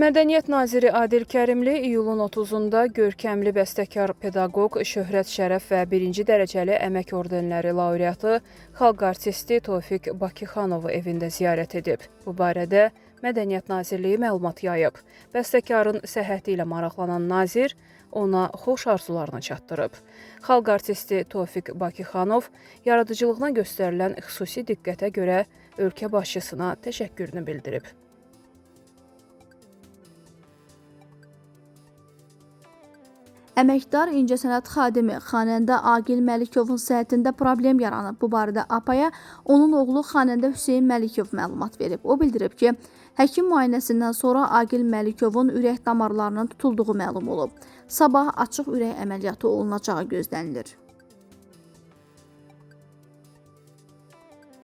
Mədəniyyət naziri Adil Kərimli iyulun 30-da görkəmli bəstəkar, pedaqoq, şöhrət şərəf və birinci dərəcəli əmək ordenləri laureatı, xalq artisti Tofiq Bakıxanovu evində ziyarət edib. Bu barədə Mədəniyyət Nazirliyi məlumat yayıb. Bəstəkarın səhhəti ilə maraqlanan nazir ona xoş arzularını çatdırıb. Xalq artisti Tofiq Bakıxanov yaradıcılığına göstərilən xüsusi diqqətə görə ölkə başçısına təşəkkürünü bildirib. Əməkdar incəsənət xadimi xanəndə Aqil Məlikovun səhhətində problem yaranıb. Bu barədə APA-ya onun oğlu xanəndə Hüseyn Məlikov məlumat verib. O bildirib ki, həkim müayinəsindən sonra Aqil Məlikovun ürək damarlarının tutulduğu məlum olub. Sabah açıq ürək əməliyyatı olunacağı gözlənilir.